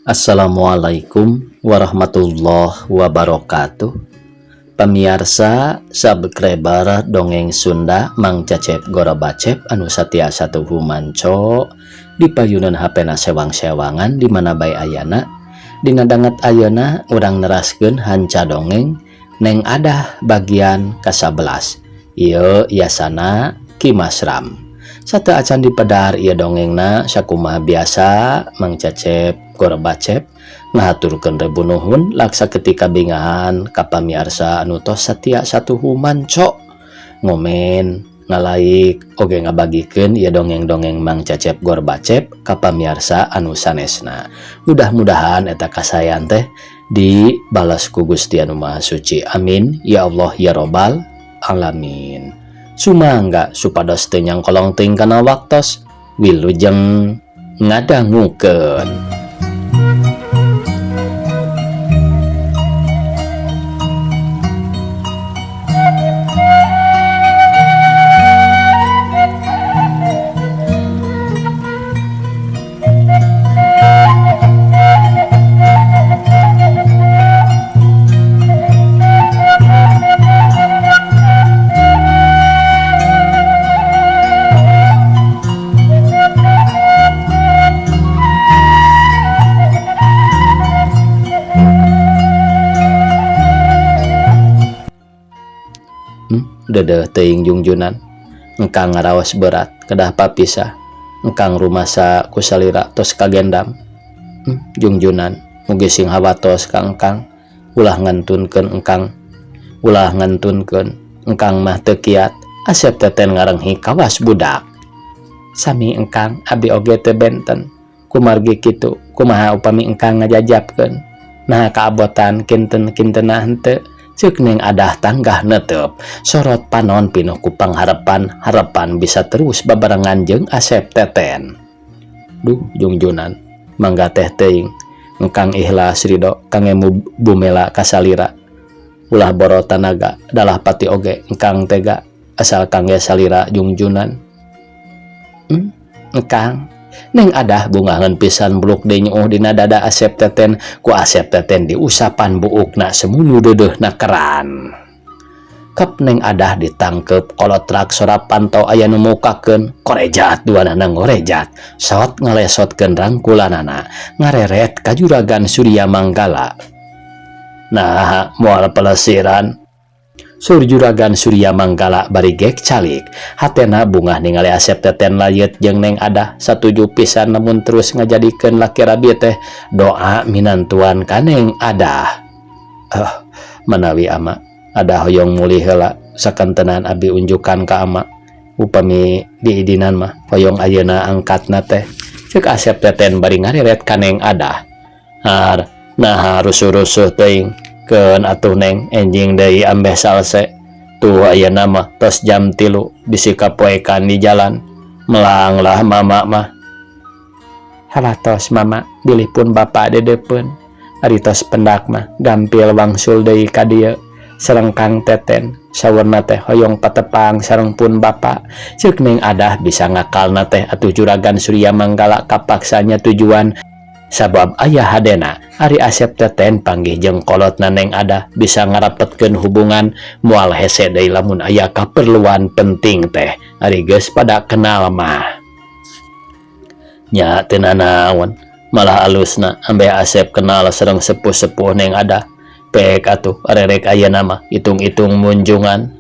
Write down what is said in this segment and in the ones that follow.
Assalamualaikum warahmatullahi wabarakatuh. Pamiarsa subscriber dongeng Sunda Mang Cecep Gorobacep anu satiasa tuhu manco di payunan HP na sewang-sewangan di mana bae ayana. Dina danget ayeuna urang neraskeun hanca dongeng Neng Adah bagian ka-11. Ieu yasana Ki Masram. Sateuacan dipedar ieu dongengna, sakumaha biasa Mang Cecep Gorbacep ngahaturkeun rebu nuhun laksa ketika bingahan ka pamiarsa anu tos satia satuhu manco, ngomen, ngalaik, oge ngabagikeun ieu dongeng-dongeng Mang Cecep Gorbacep ka pamiarsa anu sanesna. Mudah-mudahan eta kasayan teh dibalas ku Gusti Anu Maha Suci. Amin ya Allah ya Robbal alamin. Sumangga supados teu nyangkolong teuing kana waktos, wilujeng ngadangukeun. Dedeh teuing jungjunan, engkang ngaraos berat kedah papisah. Engkang rumasa ku salira tos kagendam. Jungjunan, mugi sing hawatos ka engkang, ulah ngantunkeun engkang, ulah ngantunkeun engkang mah teu kiat. Asep Teten ngarenghi kawas budak. Sami engkang, abi oge teu benten. Kumargi kitu, kumaha upami engkang ngajajabkeun? Naha kaabotan kinten-kintena henteu? Ceuk Neng Adah tanggah netep. Sorot panon pinuh ku pangharepan, harepan bisa terus babarengan jeung Asep Teten. Duh jungjunan, mangga teh teuing. Engkang ikhlas ridho kangge bumela ka salira. Ulah boro tanaga, dalah pati oge engkang tega asal kangge salira jungjunan. Engkang. Neng Adah bungaheun pisan buluk deui nyuuh dina dada Asep Teten, ku Asep Teten diusapan buukna semunu deudeuhna keran. Kep Neng Adah ditangkep kolotrak sora pantau aya nu mukakeun, korejat duanana ngorejat, sot ngalesotkeun rangkulanana, ngareret ka Juragan Surya Manggala. Nah, moal pelesiran. Sur Juragan Surya Manggala bari gek calik. Hatena bungah ningali Asep Teten layeut jeung Neng Adah, satuju pisan lamun terus ngajadikeun laki rabi teh doa minantuan ka Neng Adah. Manawi ama Adah hoyong mulih heula, sakantenan abi unjukan ka ama. Upami diidinan mah hoyong ayeuna angkatna teh. Ceuk Asep Teten bari ngareret ka Neng Adah. Har, nah rusuh-rusuh teuing. Keun atuh Neng, enjing deui ambeh salse. Tuh ayeuna mah tos jam 3 bisi kapoekan di jalan. Melang lah mama mah. Halah tos mama, bilih pun bapak dedepeun. Ari tos pendak mah gampil wangsul deui ka dieu. Sareng Kang Teten, saurna teh hoyong patepang sareng pun bapak. Ceuk Neng Adah bisa ngakalna teh atuh Juragan Surya Manggala kapaksanya tujuan. Sabab aya hadena ari Asep Teten panggih jeung kolotna Neng Adah bisa ngarapetkeun hubungan, moal hese deui lamun aya kaperluan penting teh ari geus pada kenal mah. Nya teu nanaon, malah alusna ambeh Asep kenal sareng sepuh-sepuh Neng Adah. Pek atuh arerek ayeuna mah hitung-hitung munjungan.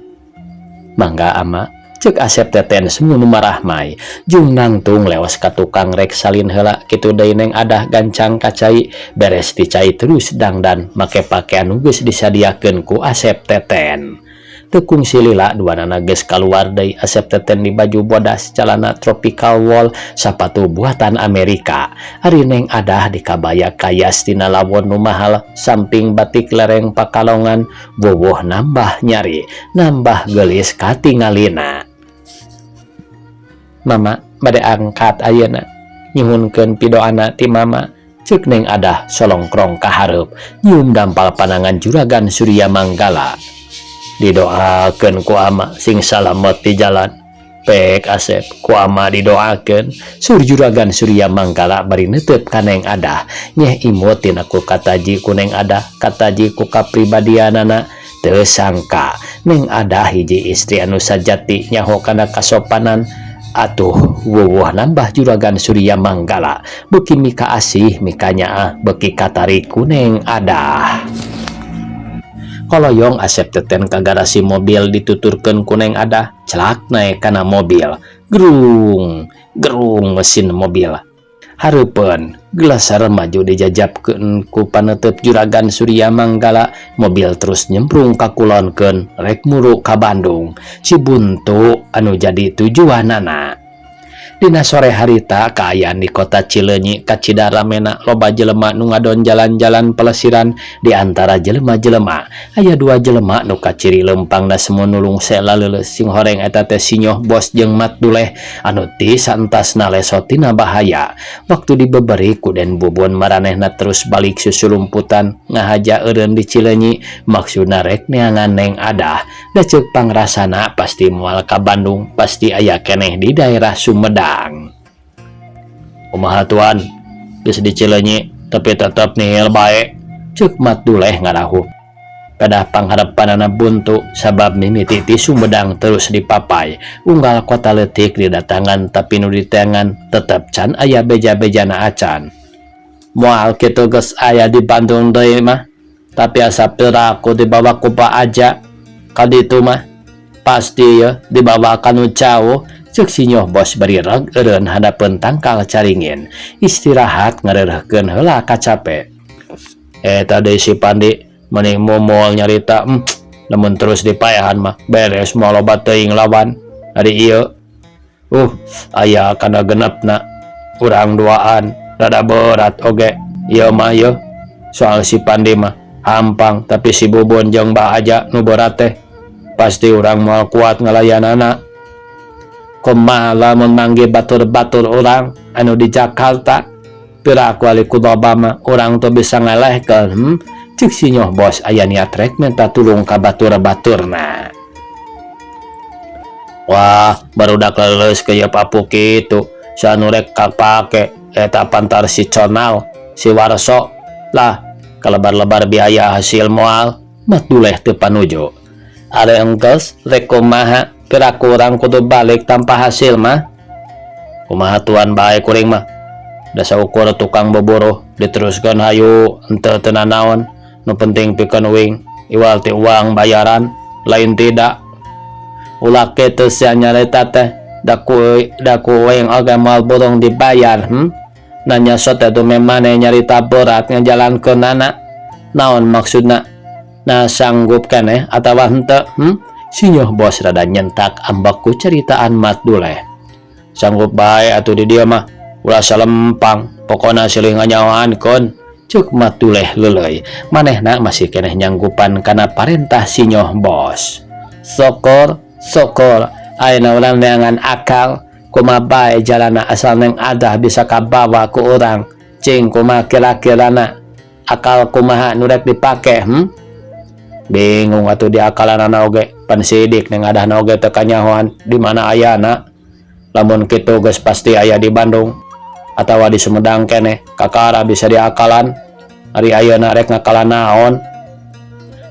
Mangga ama, ceuk Asep Teten semunu marahmai. Jung nangtung lewas ka tukang rek salin heula, kitu deui Neng Adah gancang ka cai, beres ti cai terus dangdan make pakaian nu geus disadiakeun ku Asep Teten. Teu kungsi lila duanana geus kaluar deui. Asep Teten di baju bodas, calana tropical wall, sapatu buatan Amerika. Ari Neng Adah dikabaya kayas tina lawon nu mahal, samping batik lereng pakalongan, wowoh nambah nyari, nambah geulis katingalina. Mama bade angkat ayeuna, nyuhunkeun pidoana ti mama. Ceuk Neng Adah solongkrong ka hareup, nyium dampal panangan Juragan Surya Manggala. Didoakeun ku ama sing salamet di jalan. Pek Asep ku ama didoakeun sur Juragan Surya Manggala bari neuteup ka Neng Adah nyeh imut tina ku kataji ku Neng Adah kataji ku kapribadianana teu sangka Neng Adah hiji istri anu sajati nyaho kana kasopanan atuh wuwuh nambah Juragan Surya Manggala beuki mika asih mika nyaah beuki katarik ku Neng Adah. Koloyong Asep Teten ka garasi mobil dituturkeun ku Neng Adah celak naek kana mobil gerung gerung mesin mobil hareupeun gelasar maju dijajabkeun ku panetep Juragan Surya Manggala mobil terus nyemprung ka kulonkeun rek muru ka Bandung Cibuntu anu jadi tujuanana. Dina sore harita kaayaan di kota Cileunyi kacida ramena loba jelema nu ngadon jalan-jalan pelesiran di antara jelema-jelema aya dua jelema nu kaciri leumpangna semu nulung laleuleus singhoreng eta teh Sinyoh Bos jeung Mat Duleh anu ti saentasna lesot tina bahaya waktu dibeberi ku Den Bubun maranehna terus balik susulumputan ngahaja eureun di Cileunyi maksudna rek neangan Neng Adah da ceuk pangrasana pasti moal ka Bandung pasti aya keneh di daerah Sumedang. Kumaha tuan geus di Cileunyi tapi tetep nihil bae ceuk Mat Duleh ngarahup pedah pangharepanana buntu sabab mimiti ti Sumedang terus dipapai unggal kota leutik didatangan tapi nu diteangan tetep can aya beja-bejana acan moal kitu geus aya di Bandung deui mah tapi asa piraku dibawa ku Pak Aja ka ditu mah pasti ya dibawa ka nu jauh ceuk Sinyoh Bos bari reg eureun hadapeun tangkal caringin istirahat ngareureuhkeun heula kacape eta deui si Pandi meni momol nyarita lamun terus dipaehan mah beres moal loba teuing lawan ari ieu aya kana genepna urang duaan rada berat oge ieu mah ieu soal si Pandi mah hampang tapi si Bubun jeung Bah Aja nu berat teh pasti urang moal kuat ngalayanana kumaha lamun manggih batur-batur urang anu di Jakarta piraku ali kudoba mah urang teu bisa ngalehkeun ceuk Sinyoh Bos aya niat rek minta tulung ka batur-baturna. Wah barudak leuleus kieu papu kitu sanu rek kapake eta pantar si Conal si Warso lah kalebar-lebar biaya hasil moal Mat Duleh teu panuju are engkeus rek kumaha piraku urang kudu balik tanpa hasil mah kumaha tuan bae kuring mah da saukur tukang boboruh diteruskeun hayu henteu teu nanaon nu penting pikeun uing iwal ti uang bayaran lain tidak ulah kitu sia nyarita teh da ku uing oge moal burung dibayar nanya so teh dumeh maneh nyarita berat ngajalankeunana naon maksudna nah sanggup keneh atawa henteu Sinyoh Bos rada nyentak ambek ku ceritaan Mat Duleh sanggup bae atuh di dieu mah ulah salempang pokona silih nganyahoankeun ceuk Mat Duleh leuleuy manehna masih keneh nyanggupan kana parentah Sinyoh Bos. Sokor sokor ayeuna urang neangan akal kumaha bae jalana asal Neng Adah bisa kabawa ku urang cing kumaha kira-kirana akal kumaha nu rek dipake bingung atuh diakalanana oge pan sidik Neng Adahna oge teu kanyahoan di mana ayana lamun kitu geus pasti aya di Bandung atawa di Sumedang keneh kakara bisa diakalan ari ayeuna rek ngakalan naon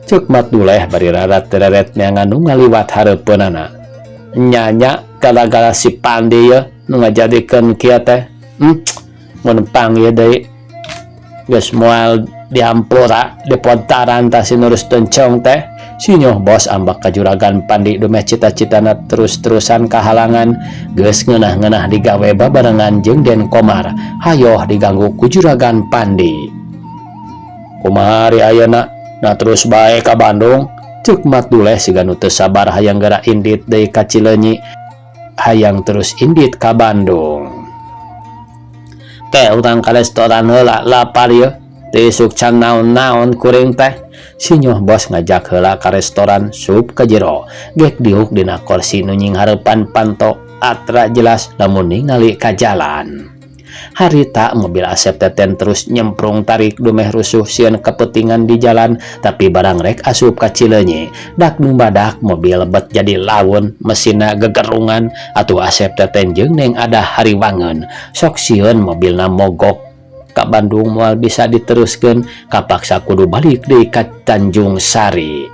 ceuk Mat Duleh bari rarat tereret neangan nu ngaliwat hareupeunana nya-nya gara-gara si Pandi ye nu ngajadikeun kieu teh mun panggih deui geus moal dihampura dipontaran tah si nurus tencong teh Sinyoh Bos ambek ka Juragan Pandi dumeh cita-citana terus-terusan kahalangan geus ngeunah-ngeunah digawe babarengan jeung Den Komar hayoh diganggu ku Juragan Pandi kumaha ari ayeuna nah terus bae ka Bandung ceuk Mat Duleh siga nu teu sabar hayang geura indit deui ka Cileunyi hayang terus indit ka Bandung teh urang ka restoran heula lapar yeuh teu isuk can naon-naon kuring teh Sinyoh Bos ngajak heula ka restoran sup ka jero gek diuk dina korsi nu nyinghareupan panto atra jelas lamun ningali ka jalan. Harita mobil Asep Teten terus nyemprung tarik dumeh rusuh sieun kapeutingan di jalan, tapi barang rek asup ka Cileunyi dak numbadak mobil bet jadi laun, mesinna gegerungan. Atuh Asep Teten jeung Neng Adah hariwangeun, sok sieun mobilna mogok ka Bandung moal bisa diteruskeun, kapaksa kudu balik deui ka Tanjung Sari.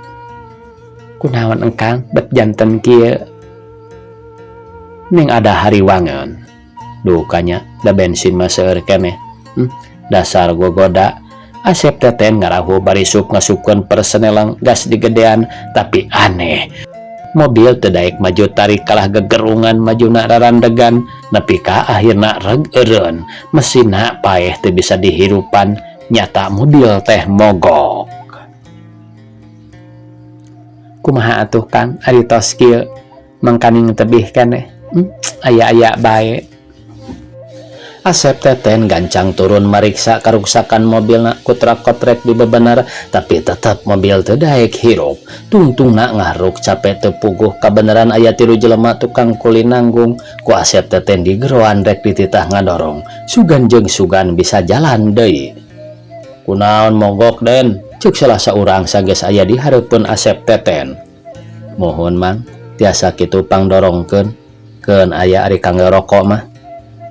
"Kunaon, Engkang, bet janten kieu?" Neng Adah hariwangeun. "Dukanya da bensin mah seueur keneh." Dasar gogoda." Asep Teten ngarahu bari sup ngasupkeun persenelang, gas digedean, tapi aneh, mobil teu daek maju tarik, kalah gegerungan, majuna rarandegan nepi ka akhirna reg eureun, mesinna paeh, teu bisa dihirupan. Nyata mobil teh mogok. "Kumaha atuh, Kang, ari tos kieu? Mangkaning tebih keneh." Aya-aya bae." Asep Teten gancang turun mariksa karuksakan mobilna, kutrak-kotrek dibebener, tapi tetap mobil teu daek hirup. Tungtungna ngahruk, capek teu puguh. Kabeneran aya tilu jelema tukang kuli nanggung, ku Asep Teten digeroan rek dititah ngadorong, sugan jeung sugan bisa jalan deui. "Kunaon mogok, Den?" cek salah saurang sages aya di hareupeun Asep Teten. "Mohon, Mang, tiasa kitu pangdorongkeun? Keun aya ari kangge rokok mah."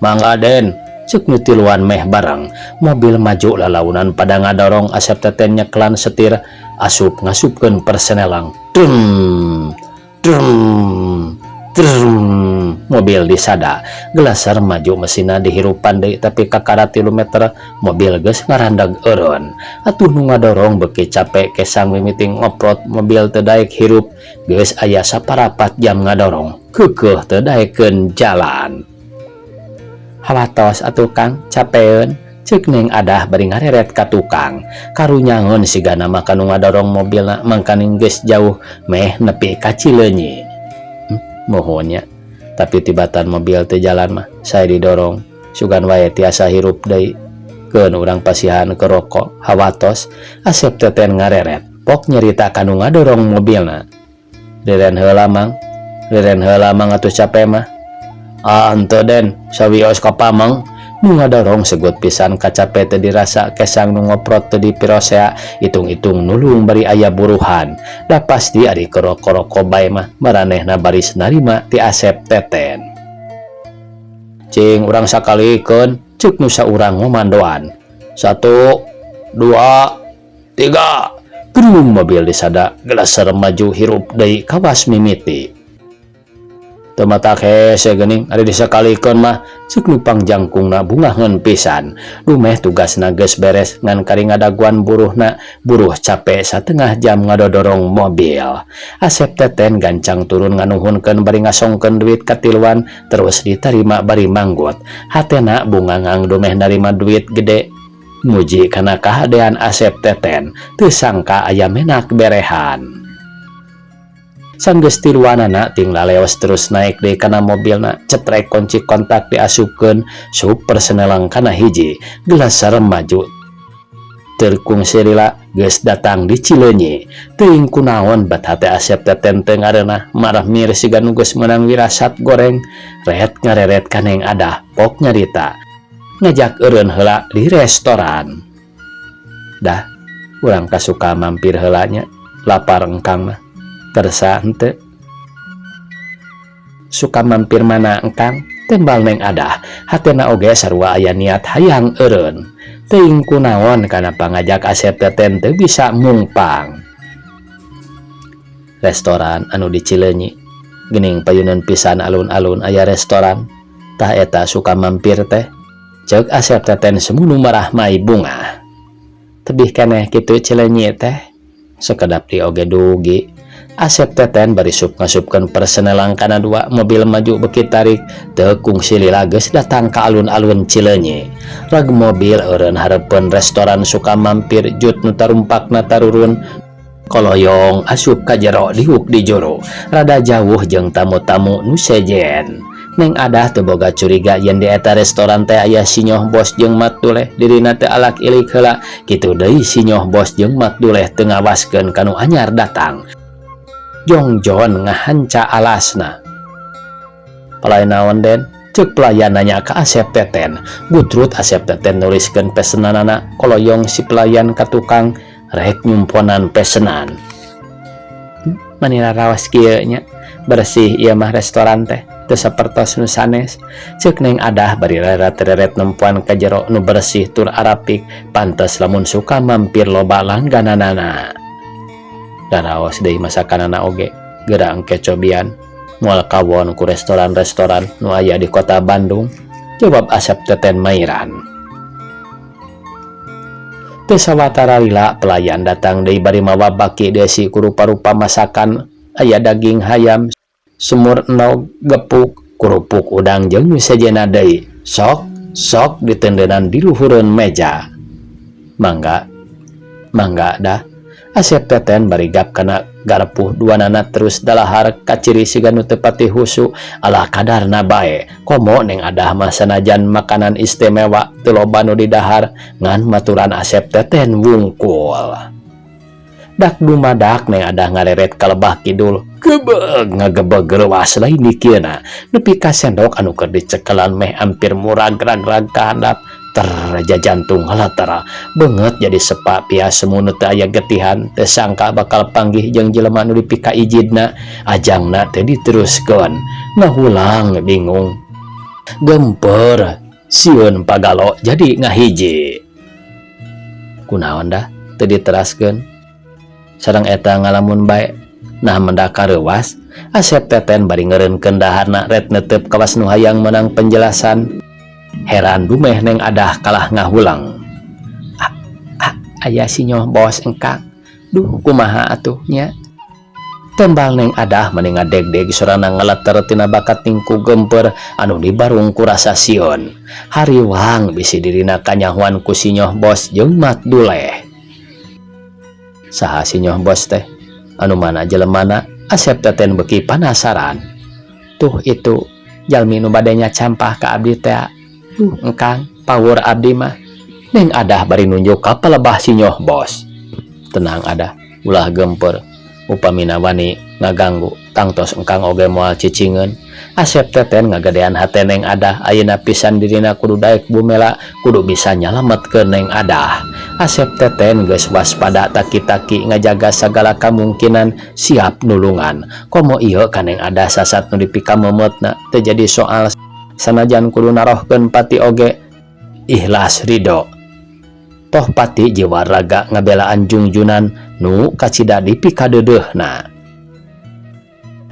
"Mangga, Den," cek nu tiluan meh bareng. Mobil maju lalaunan pada ngadorong. Asep Teten nyeklan setir, asup ngasupkeun persenelang. Drum drum drum, mobil disada gelasar maju, mesinna dihirupan deui, tapi kakara 3 meter mobil geus ngarandag eureun. Atuh nu ngadorong beuki capek, kesang mimiti ngoprot, mobil teu daek hirup. Geus aya saparapat jam ngadorong, keukeuh teu daekeun jalan. "Hawatos atuh, Kang, capeun," cek Neng Adah bari ngareret ka tukang. Karunyangeun sigana mah ka nu ngadorong mobilna, mangkaning geus jauh meh nepi ka Cileunyi. Muhun nya, tapi tibatan mobil teu jalan mah saya didorong, sugan wae tiasa hirup deui. Keun urang pasihan ke rokok." "Hawatos," Asep Teten ngareret. Pok nyerita ka nu ngadorong mobilna. "Leren heula, Mang, leren heula, Mang, atuh capek mah." "Ah, henteu, Den, sawios ka pameng." Nu ngadorong segut pisan, kacape teu dirasa, kesang nu ngoprot teu dipirosea, hitung-hitung nulung bari aya buruhan. Da pasti ari kerok-rokok bae mah maranehna baris narima ti Asep Teten. "Cing urang sakalikeun," cek nu saurang ngomandoan. "Satu, dua, tiga." Gerung, mobil disada gelaser maju, hirup deui kawas mimiti. "Teu matak hese geuning ari disakalikeun mah," cek nu pangjangkungna bungaheun pisan. Dumeh tugasna geus beres, ngan kari ngadaguan buruhna, buruh capek satengah jam ngadodorong mobil. Asep Teten gancang turun, nganuhunkeun bari ngasongkeun duit katiluan, terus ditarima bari manggut. Hatena bungangang dumeh narima duit gede. Muji kana kahadean Asep Teten, teu sangka aya menak berehan. Sanggeus tiluanana ting laleos terus naik deui kana mobilna, cetrek kunci kontak diasupkeun, sup persenelang kana hiji, gelasar maju. Teu kungsi lila geus datang di Cileunyi. Teuing kunaon bat hate Asep Teten teu ngareunah, marah mir siga nu geus meunang wirasat goreng. Ret ngareret ka Neng Adah, pok nyarita ngajak eureun heula di restoran. "Dah, urang kasuka mampir heula nya, lapar engkang mah. Kersa henteu?" "Suka mampir mana, Engkang?" tembal Neng Adah. Hatena oge sarua aya niat hayang eureun. Teuing kunaon kana pangajak Asep Teten teu bisa mungpang. "Restoran anu di Cileunyi geuning payuneun pisan, alun-alun aya restoran. Tah, eta suka mampir teh," cek Asep Teten semunu marah mai bungah. "Tebih keneh kitu Cileunyi teh?" "Sekedap di oge dugi." Asep Teten bari sup ngasupkeun persenelang kana dua, mobil maju beuki tarik. Teu kungsi lila geus datang ka alun-alun Cileunyi. Rag mobil eureun hareupeun restoran suka mampir, jut nu tarumpakna tarurun koloyong asup ka jero, diuk di juru rada jauh jeung tamu-tamu nu sejen. Neng Adah teu boga curiga yen di eta restoran teh aya Sinyoh Bos jeung Mat Duleh. Dirina teu alak ilik heula, kitu deui Sinyoh Bos jeung Mat Duleh teu ngawaskeun ka nu anyar datang. Jongjon ngahanca alasna. "Palai naon, Den?" Cek pelayan nanya ka Asep Teten. Gutrut Asep Teten nuliskeun pesenanana, koloyong si pelayan ka tukang rek nyumponan pesenan. Mani raraos kieu nya, bersih ieu mah restoran teh, teu sapertos nu sanes. Ceuk Neng Adah bari reret-reret nempoan ka jero nu bersih tur arapik, pantes lamun suka mampir loba langgananana. Daraos deui masakanana oge, geura engke cobian. Moal kawon ku restoran-restoran nu aya di kota Bandung, jawab Asep Teten mairan. Teu sawatara lila pelayan datang deui bari mawa baki diisi ku rupa-rupa masakan, aya daging hayam, semur endog, gepuk, kurupuk udang jeung nu sejenna deui. Sok, sok diteundeunnan di luhureun meja. Mangga, mangga dah. Asep Teten bari gap kana garpuh duanana terus dalahar kaciri siga nu teu pati husu ala kadarna bae. Komo Neng Adah mah sanajan makanan istimewa teu loba nu didahar ngan maturan Asep Teten wungkul. Dak dumadak Neng Adah ngareret ka lebah kidul, gebeg ngagebeg reuas lain dikieuna nepi ka sendok anu keur dicekelan meh ampir murag rag-rag ka handap. Ter jajantung ngalatara beungeut jadi sepa pias semu nu teu aya getihan teu sangka bakal panggih jeung jelema nu dipika ijidna ajangna teh diteruskeun ngahulang bingung gemper sieun pagalo jadi ngahiji kunaon dah teu diteraskeun sareng eta ngalamun bae nah mendak kareuwas. Asep Teten bari ngeureunkeun daharna ret netep kawas nu hayang menang penjelasan. Heran dumeh Neng Adah kalah ngahulang. Aya sinyoh bos engkang. Duh kumaha atuh nya. Tembal Neng Adah meni ngadegdeg sorana ngaleter tina bakat tingku gemper anu dibarung ku rasa sieun. Hariwang bisi dirina kanyahoan ku sinyoh bos jeung Mat Duleh. Saha sinyoh bos teh? Anu mana jelemana? Asep Teten beuki panasaran. Tuh itu jalmi nu bade nyacampah ka abdi teh. Duh engkang power abdi mah. Neng Adah bari nunjuk ka palebah sinyoh bos. Tenang Adah, ulah gemper. Upamina wani ngaganggu, tangtos engkang oge moal cicingeun. Asep Teten ngagedean hate Neng Adah, ayeuna pisan dirina kudu daek bumela, kudu bisa nyalametkeun Neng Adah. Asep Teten geus waspada taki-taki ngajaga sagala kamungkinan siap nulungan. Komo ieu ka Neng Adah sasat nu dipikamemeutna teu jadi soal sanajan kudu narohkeun pati oge ikhlas ridho. Toh pati jiwa raga ngabelaan jungjunan nu kacida dipikadeudeuhna.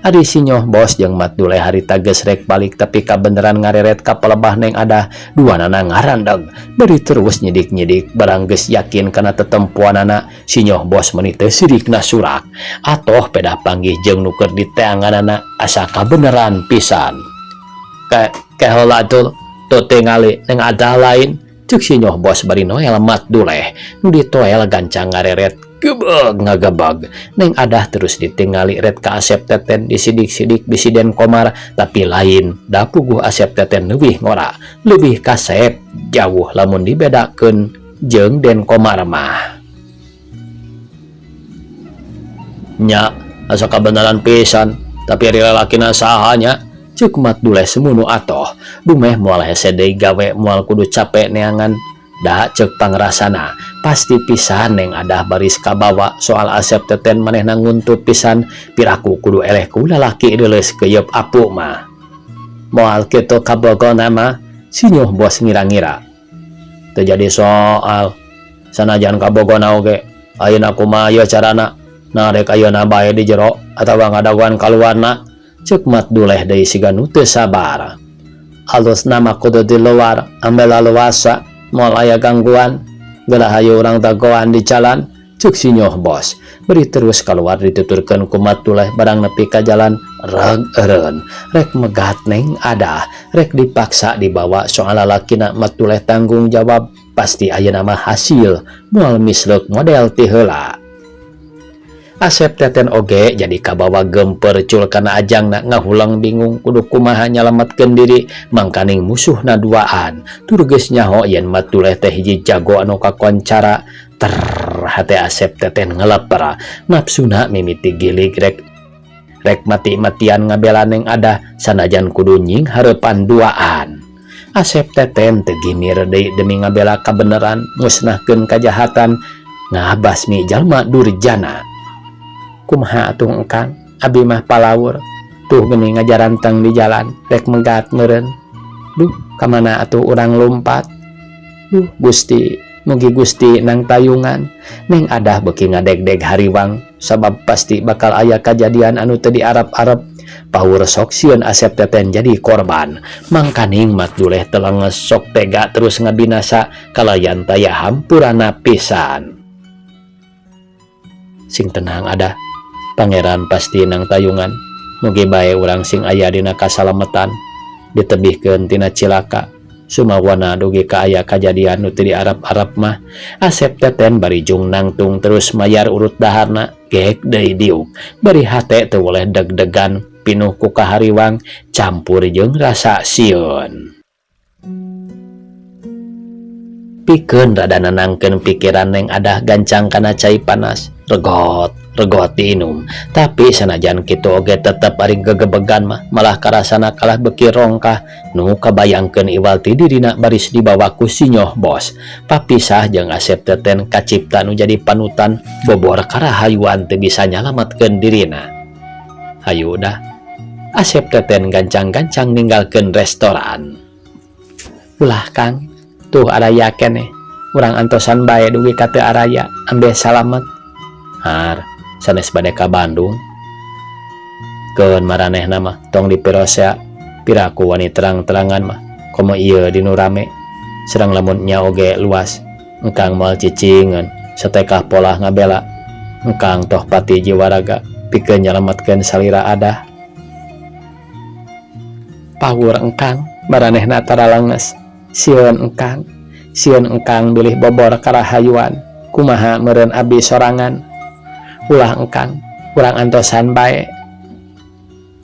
Ari sinyoh bos jeung Mat Duleh harita geus rek balik tapi kabeneran ngareret ka palebah Neng Adah duanana ngarandeg bari terus nyidik-nyidik barang geus yakin kana tetempuanana sinyoh bos meuni teu sirikna surak atoh pedah panggih jeung nu keur diteanganana asa kabeneran pisan. Keheula atuh teu tingali Neng Adah lain cek sinyoh bos bari noel Mat Duleh nu ditoel gancang ngareret gebeg ngagebeg. Neng Adah terus ditingali ret ka Asep Teten disidik-sidik bisi Den Komar tapi lain da puguh Asep Teten leuwih ngora leuwih kasep jauh lamun dibedakeun jeung Den Komar mah. Nya asa kabeneran pisan tapi ari lalakina saha nya cek Mat Duleh semunu atoh dumeh moal hese deui gawe moal kudu capek neangan da cek pangrasana pasti pisan Neng Adah baris kabawa soal Asep Teten manehna nguntup pisan piraku kudu eleh ku lalaki deuleus keyeup apu mah moal kitu kabogona mah sinyoh bos ngira-ngira teu jadi soal sanajan kabogona oge ayeuna kumaha ieu carana narek ayeuna bae di jero atawa ngadagoan kaluarna cek Mat Duleh deui siga nu teu sabar. Alusna mah kudu di luar ambe laluasa moal aya gangguan geura hayu urang dagoan di jalan cek sinyoh bos beri terus kaluar dituturkeun ku Mat Duleh barang nepi ka jalan reg eureun rek megat Neng Adah rek dipaksa dibawa soal lalakina Mat Duleh tanggung jawab pasti ayeuna mah hasil moal misleuk model ti heula. Asep Teten oge jadi kabawa gemper cul kana ajangna ngahulang bingung kudu kumaha nyalametkeun diri mangkaning musuhna duaan tur geus nyaho yen Mat Duleh teh hiji jago anu kakoncara ter hate Asep Teten ngeleper nafsuna mimiti gilig rek Rek mati-matian ngabela Neng Adah sanajan kudu nyinghareupan duaan. Asep Teten teu gimir deui demi ngabela kabeneran, musnahkeun kajahatan, ngabasmi jalma durjana. Kumaha atuh Engkang, abi mah palawur. Tuh geuning ngajaranteng di jalan, rek megat meureun. Duh, kamana atuh urang lumpat? Duh, Gusti, mugi Gusti nang tayungan. Neng Adah beuki ngadegdeg hariwang, sabab pasti bakal aya kajadian anu teu diarep-arep. Paur sok sieun Asep Teten jadi korban. Mangkaning Mat Duleh telenges sok tega terus ngabinasa kalayan taya hampurana pisan. Sing tenang, Adah. Pangeran pasti nang tayungan. Mugi bae urang sing aya dina kasalametan. Ditebihkeun tina cilaka. Sumawana dugi ka aya kajadian nu teu diarep-arep mah. Asep Teten bari jung nangtung terus mayar urut daharna gek deui diuk. Bari hate teu boleh deg-degan pinuh ku kahariwang campur jeung rasa sieun. Pikeun rada nenangkeun pikiran Neng Adah gancang kana cai panas. Regot, regot diinum. Tapi sanajan kitu oge tetep ari gegebegan mah malah karasana kalah beuki rongkah nu kabayangkeun iwal ti dirina baris dibawa ku sinyoh bos. Papisah jeung Asep Teten kacipta nu jadi panutan bobor karahayuan teu bisa nyalametkeun dirina. Hayu dah. Asep Teten gancang-gancang ninggalkeun restoran. Ulah Kang, tuh araya keneh. Urang antosan bae dugi ka teu araya, ambeh salamet. Har, sanes bade ka Bandung. Keun maranehna mah tong dipirosea, piraku wani terang-terangan mah, komo ieu dinu rame. Serang lamun nya oge luas, engkang moal cicingeun, satekah polah ngabela. Engkang toh pati jiwa raga, pikeun nyalametkeun salira Adah. Pawur engkang, maranehna taralenges. Sieun engkang, sieun engkang bilih bobor karahayuan. Kumaha meureun abi sorangan. Ulah engkang, urang antosan bae.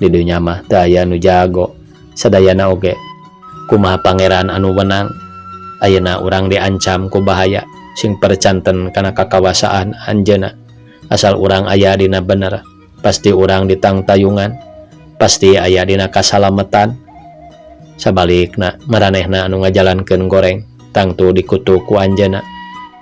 Di dunya mah teu aya nu jago, sadayana oge. Kumaha pangeran anu wenang, ayeuna urang diancam ku bahaya sing percanten kana kakawasaan anjeunna. Asal urang aya dina bener, pasti urang ditangtayungan, pasti aya dina kasalametan. Sabalikna maranehna anu ngajalankeun goreng, tangtu dikutuk ku anjeunna.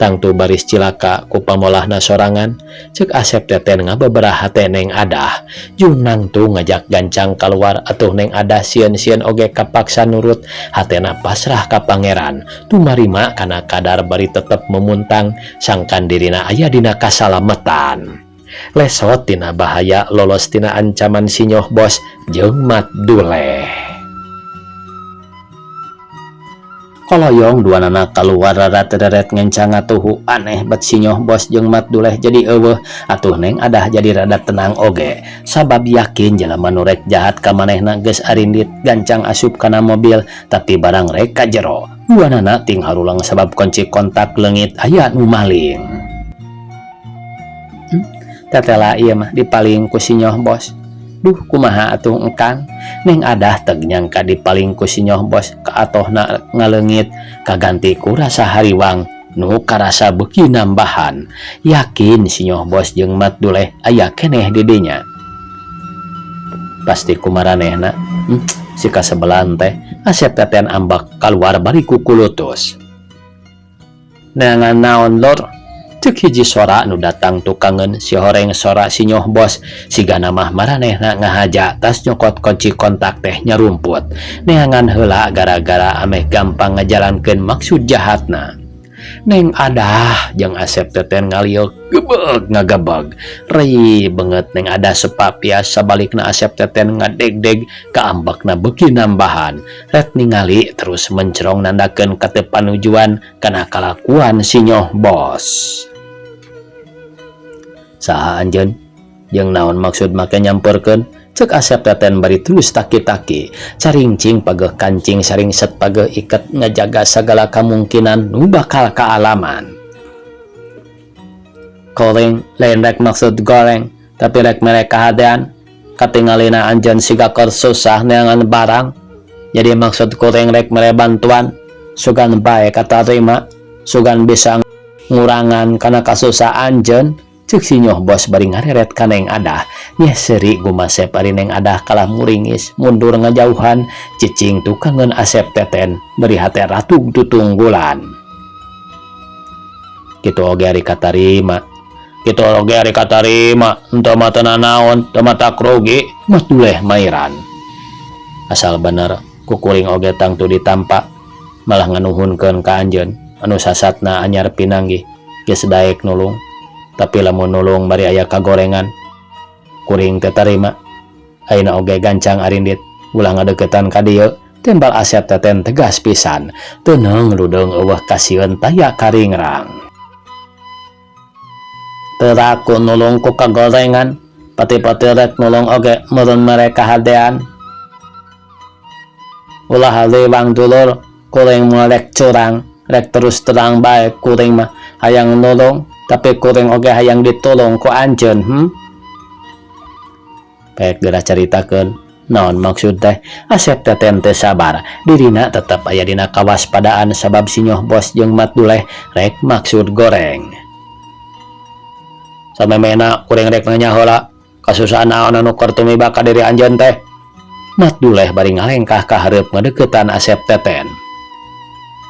Tangtu baris cilaka ku pamolahna sorangan, cek Asep Teten ngababaraha hate Neng Adah. Jung nangtu ngajak gancang keluar atuh Neng Adah sieun-sieun oge kapaksa nurut, hatena pasrah ka pangeran. Tumarima kana kadar bari tetep memuntang sangkan dirina aya dina kasalametan. Lesot tina bahaya lolos tina ancaman sinyoh bos jeung Mat Duleh. Koloyong duanana kaluar rara tereret ngencang ngatuhu aneh bet sinyoh bos jeung Mat Duleh jadi eueuh atuh Neng Adah jadi rada tenang oge sabab yakin jelema nu rek jahat ka manehna geus arindit gancang asup kana mobil tapi barang rek ka jero duanana ting harulang sabab kunci kontak leungit aya nu maling. Tetela ieu mah dipaling ku sinyoh bos. Duh kumaha atuh engkang, Neng Adah teu nyangka dipaling ku sinyoh bos kaatohna ngaleungit kaganti ku rasa hariwang nu karasa beuki nambahan. Yakin sinyoh bos jeung Mat Duleh aya keneh di dinya. Pasti kumaranehna, si kasebelan teh Asep Teten ambek kaluar bari kukulutus. Neangan naon lur? Cek hiji sora nu datang tukangeun si horeng sora sinyoh bos sigana mah maranehna ngahaja tas nyokot kunci kontak teh nyarumput. Neangan heula gara-gara ameh gampang ngajalankeun maksud jahatna. Neng Adah jeung Asep Teten ngaliuk gebeg ngagebeg. Rei banget Neng Adah sepapias sabalikna Asep Teten ngadegdeg kaambekna beuki nambahan. Ret ningali terus mencerong nandakeun katepanujuan kana kalakuan sinyoh bos. Saha anjeun? Jeung naon maksud make nyamperkeun? Cek Asep Teten bari terus taki-taki. Caringcing pageuh kancing saringset pageuh iket ngajaga sagala kamungkinan nu bakal kaalaman. Goreng lain rek maksud goreng, tapi rek mere kahadean. Katingalina anjeun siga keur susah neangan barang. Jadi maksud kuring rek mere bantuan, sugan bae katarima, sugan bisa ngurangan kana kasusah anjeun. Cek si Nyoh Bos bari ngareret ka Neng Adah. Nyeh seuri gumasep ari Neng Adah kalah muringis mundur ngajauhan cicing tukangeun Asep Teten bari hate ratug tutunggulan. Kitu oge ari katarima. Kitu oge ari katarima henteu mah teu nanaon teu matak rugi Mat Duleh mairan. Asal bener ku kuring oge tangtu ditampa malah nganuhunkeun ka anjeun anu sasatna anyar pinanggih geus daek nulung tapi lamun nulung bari aya kagorengan kuring teu tarima. Ayeuna oge gancang arindit ulah ngadeukeutan ka dieu tembal Asep Teten tegas pisan teu ludeung eueuh kasieun taya karingrang. Teu raku nulung ku kagorengan pati-pati rek nulung oge meureun mere kahadean. Ulah hariwang dulur kuring moal rek curang rek terus terang bae kuring mah hayang nulung tapi kuring oge hayang ditulung ku anjeun. Pek geura caritakeun naon maksud teh. Asep Teten teu sabar dirina tetep aya dina kawaspadaan sabab si Nyoh Bos jeung Mat Duleh rek maksud goreng. Samemehna kuring rek nanya heula kasusahan naon anu keur tumiba ka diri anjeun teh. Mat Duleh bari ngalengkah ka hareup ngadeukeutan Asep Teten.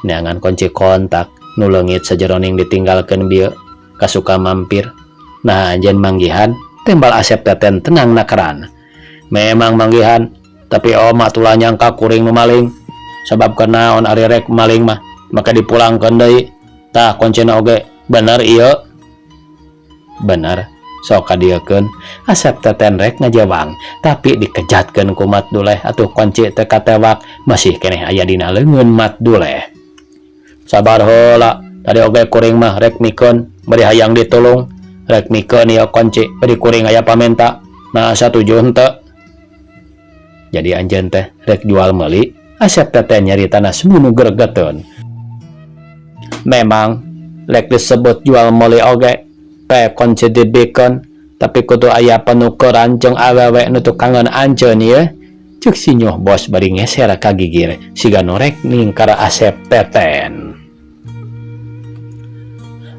Neangan kunci kontak nu leungit sajeroning ditinggalkeun bieu kasuka mampir. Nah anjeun manggihan tembal Asep Teten tenang nakeran. Memang manggihan tapi omat ulah nyangka kuring nu maling. Sabab kenaon ari rek maling mah maka dipulangkeun deui. Tah kuncina oge bener ieu. Bener sok kadieukeun. Asep Teten rek ngajawang tapi dikejatkeun ku Mat Duleh atuh kunci teh katewak masih keneh aya dina leungeun Mat Duleh. Sabar heula tadi oge kuring mah rek mikeun bari hayang ditulung rek mikeun ieu kunci bari kuring aya pamenta nah satuju henteu. Jadi anjeun teh rek jual meuli. Asep Teten nyaritana semunu gregeteun. Memang rek disebut jual meuli oge pe kunci dibikeun tapi kudu aya penukeran jeung awewe nu tukangeun anjeun ieu. Ceuk si Nyoh Bos bari ngeser ka gigir siga nu rek ningkar Asep Teten.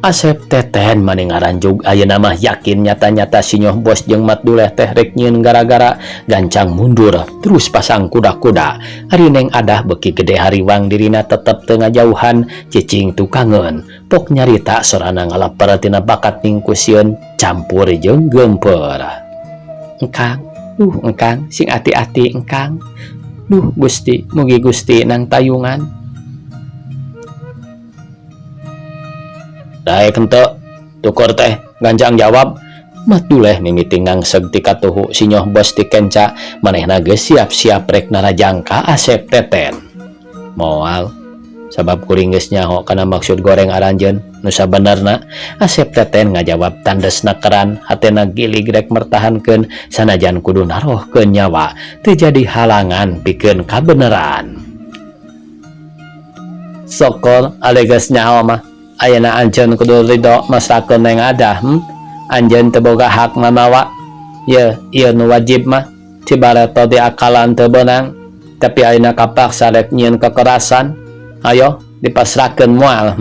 Asep Teten mani ngaranjug ayeuna mah yakin nyata-nyata si Nyoh Bos jeung Mat Duleh teh rek nyieun gara-gara gancang mundur terus pasang kuda-kuda. Ari Neng Adah beuki gede hariwang dirina tetep teu ngajauhan cicing tukangeun pok nyarita sorana ngalaper tina bakat ningkusieun campur jeung geumpeur. Engkang, duh engkang sing ati-ati engkang. Duh Gusti, mugi Gusti nang tayungan. Daek henteu tukur teh gancang jawab. Mat Duleh mimiti ngangseg ti katuhu si Nyoh Bos ti kenca manehna geus siap-siap rek narajang ka Asep Teten. Moal sabab kuring geus nyaho kana maksud goreng aranjeun nu sabenerna. Asep Teten ngajawab tandes nakeran hatena gilig rek mertahankeun sanajan kudu narohkeun nyawa teu jadi halangan pikeun kabeneran. Sokor ale geus nyaho mah ayeuna anjeun kudu ridho masrakeun Neng Adah. Anjeun teu boga hak mamawa. Ye, ieu nu wajib mah cibareto diakalan teu beunang tapi ayeuna kapaksa rek nyieun kekerasan. Ayo dipasrahkeun moal.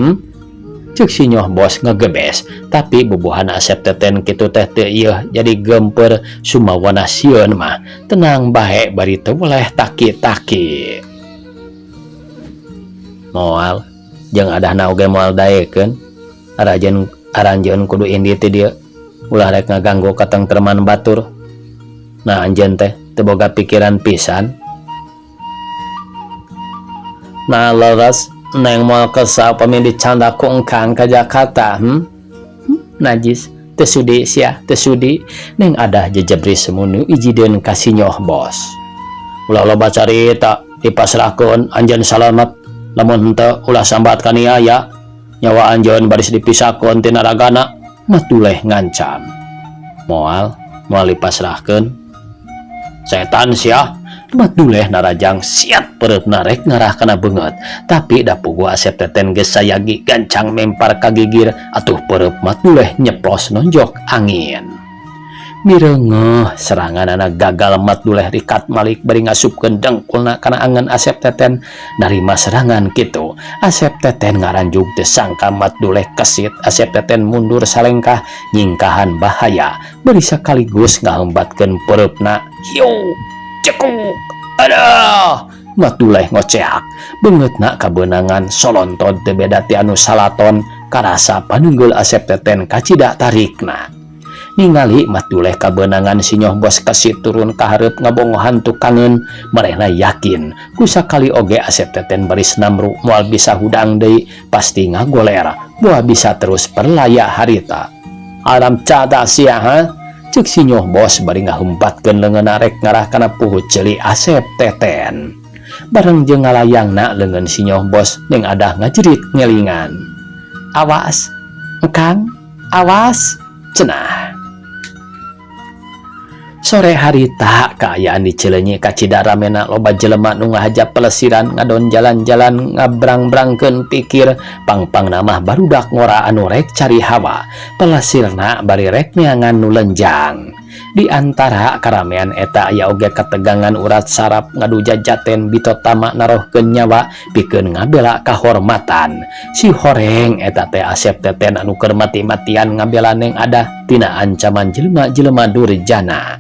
Ceuk si Nyoh Bos ngegebes tapi bubuhan Asep Teten kitu teh teu ieu jadi geumpeur sumawana sieun mah tenang bae bari teu weleh taki-taki. Moal jeung adahna oge moal daekeun aranjeun kudu indit ti dieu ulah rek ngaganggu katengtreman batur. Nah anjeun teh teu boga pikiran pisan. Nah leres Neng moal kesal pami dicanda ku engkang ka Jakarta. Najis teu sudi sia teu sudi. Neng Adah jejebri semunu ijideun ka si Nyoh Bos. Ulah loba carita dipasrahkeun anjeun salamet lamun henteu ulah sambat kaniaya nyawa anjeun baris dipisahkeun tina ragana. Mat Duleh ngancam. Moal moal dipasrahkeun. Setan sia. Mat Duleh narajang siat pereupna rek ngarah kana beungeut tapi da puguh Asep Teten geus sayagi gancang mempar ka gigir atuh pereup Mat Duleh nyeplos nonjok angin. Mireungeuh seranganana gagal, Mat Duleh rikat malik bari ngasupkeun dengkulna kana angen Asep Teten. Narima serangan kitu, Asep Teten ngaranjug. Teu sangka Mat Duleh kesit. Asep Teten mundur salengkah nyingkahan bahaya bari sekaligus ngahembatkeun peureupna. Hiu, cekuk, aduh! Mat Duleh ngoceak, beungeutna kabeunangan solontod teu beda ti anu salaton. Karasa panunggul Asep Teten kacida tarikna. Ningali Mat Duleh kabeunangan, Sinyoh Bos kesit turun ka hareup ngabongohan tukangeun. Manehna yakin ku sakali oge Asep Teten baris namru moal bisa hudang deui, pasti ngagoler, moal bisa terus perlaya harita. "Alam cada sia, ha?" cek Sinyoh Bos bari ngahembatkeun leungeunna rek ngarah kana puhut ceuli Asep Teten. Bareng jeung ngalayangna leungeun Sinyoh Bos, Neng Adah ngajerit ngelingan. "Awas, Kang, awas!" cenah. Sore harita kaayaan di Cileunyi kacida ramena. Loba jelema nu ngahaja pelesiran, ngadon jalan-jalan, ngabrang-brangkeun pikir. Pang-pangna mah barudak ngora anu rek cari hawa pelesirna bari rek neangan nu lenjang. Di antara karamean eta aya oge ketegangan urat saraf ngadu jajaten bitotama narohkeun nyawa pikeun ngabela kahormatan. Si horeng eta teh Asep Teten anu keur mati-matian ngabela Neng Adah tina ancaman jelema-jelema durjana.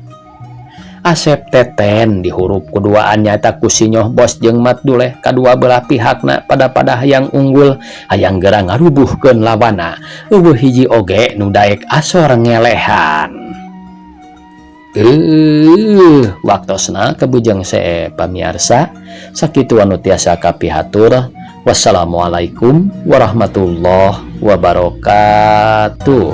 Asep Teten dihurup kuduaan nyaeta ku Sinyoh Bos jeung Mat Duleh. Kadua belah pihakna pada-pada hayang unggul, hayang geura ngarubuhkeun lawana. Euweuh hiji oge nu daek asor ngelehan. Waktosna kabujeng see, pamiarsa. Sakitu anu tiasa kapihatur. Wassalamualaikum warahmatullahi wabarakatuh.